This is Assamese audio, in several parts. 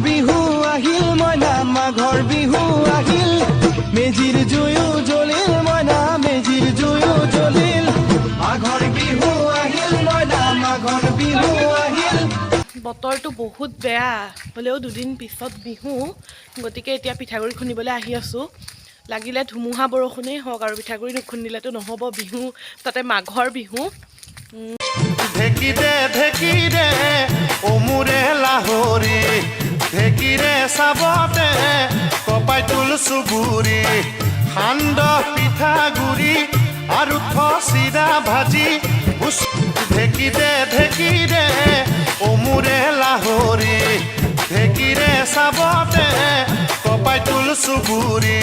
বিহু আহিল মইনা, মাঘৰ বিহু আহিল, মেজিৰ জুয়ো জ্বলিল মইনা, মেজিৰ জুয়ো জ্বলিল। মাঘৰ বিহু আহিল মইনা, মাঘৰ বিহু আহিল। বতৰটো বহুত বেয়া হ'লেও দুদিন পিছত বিহু, গতিকে এতিয়া পিঠাগুড়ি খুন্দিবলৈ আহি আছোঁ। লাগিলে ধুমুহা বৰষুণেই হওক আৰু পিঠাগুড়ি নুখুন্দিলেতো নহ'ব। বিহু, তাতে মাঘৰ বিহু। ঢেঁকী দে, ঢেঁকী দে, অমুৰে লাহৰি, ঢেঁকীৰে চাবতে কপাই তোল চুবুৰি। সান্দহ পিঠাগুড়ি আৰু চিৰা ভাজি। ঢেঁকী দে, ঢেঁকী দে, অমুৰে লাহৰি, ঢেঁকীৰে চাবতে কপাই তোল চুবুৰি।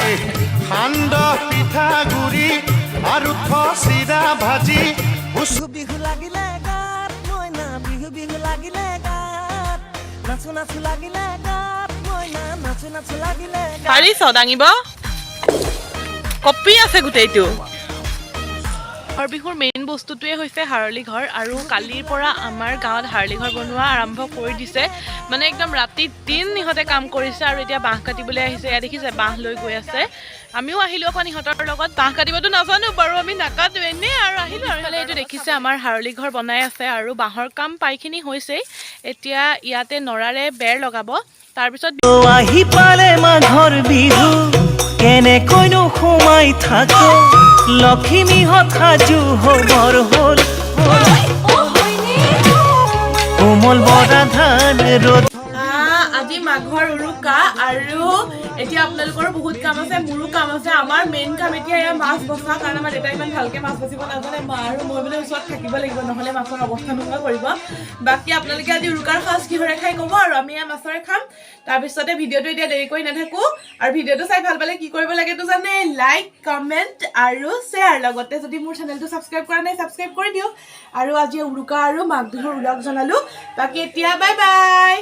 সান্দহ পিঠাগুড়ি আৰু চিৰা ভাজি। বিহু বিহু লাগিলে গাত মইনা, বিহু বিহু লাগিলে গাত, নাচো নাচো লাগিলে গাত মইনা, নাচো নাচো লাগিলে গাত। পাৰিছ দাঙিব? কপি আছে গোটেইটো। মাঘৰ বিহুৰ মেইন বস্তুটোৱে হৈছে হাৰলি ঘৰ আৰু কালিৰ পৰা আমাৰ গাঁৱত হাৰলি ঘৰ বনোৱা আৰম্ভ কৰি দিছে। মানে একদম ৰাতি দিন ইহঁতে কাম কৰিছে আৰু এতিয়া বাঁহ কাটিবলৈ আহিছে। এয়া দেখিছে, বাঁহ লৈ গৈ আছে। আমিও আহিলোঁ অকণ ইহঁতৰ লগত। বাঁহ কাটিবতো নাজানো বাৰু, আমি নাকাটো, এনেই আৰু আহিলোঁ। আৰু ইফালে এইটো দেখিছে, আমাৰ হাৰলি ঘৰ বনাই আছে আৰু বাঁহৰ কাম প্ৰায়খিনি হৈছেই। এতিয়া ইয়াতে নৰাৰে বেৰ লগাব, তাৰপিছত আহি পালে মাঘৰ বিহু, কেনেকৈনো সোমাই থাকো? লখিমীহঁত সাজু হ'বৰ হ'ল। কোমল বৰা ধান ৰ'দ আজি মাঘৰ উৰুকা আৰু এতিয়া আপোনালোকৰো বহুত কাম আছে, মোৰো কাম আছে। আমাৰ মেইন কাম এতিয়া এয়া মাছ বচা, কাৰণ আমাৰ দেউতাই ইমান ভালকে মাছ বাচিব নাজানে। মা আৰু মই বোলে ওচৰত থাকিব লাগিব, নহ'লে মাছৰ অৱস্থা নোহোৱা কৰিব। বাকী আপোনালোকে আজি উৰুকাৰ সাজ কিহৰে খাই ক'ব আৰু আমি এয়া মাছৰে খাম। তাৰপিছতে ভিডিঅ'টো এতিয়া দেৰি কৰি নাথাকোঁ আৰু ভিডিঅ'টো চাই ভাল পালে কি কৰিব লাগেতো জানে, লাইক, কমেণ্ট আৰু শ্বেয়াৰ। লগতে যদি মোৰ চেনেলটো ছাবস্ক্ৰাইব কৰা নাই, ছাবস্ক্ৰাইব কৰি দিয়ক। আৰু আজি উৰুকা আৰু মাঘ বিহুৰ ওলগ জনালোঁ। বাকী এতিয়া বাই বাই।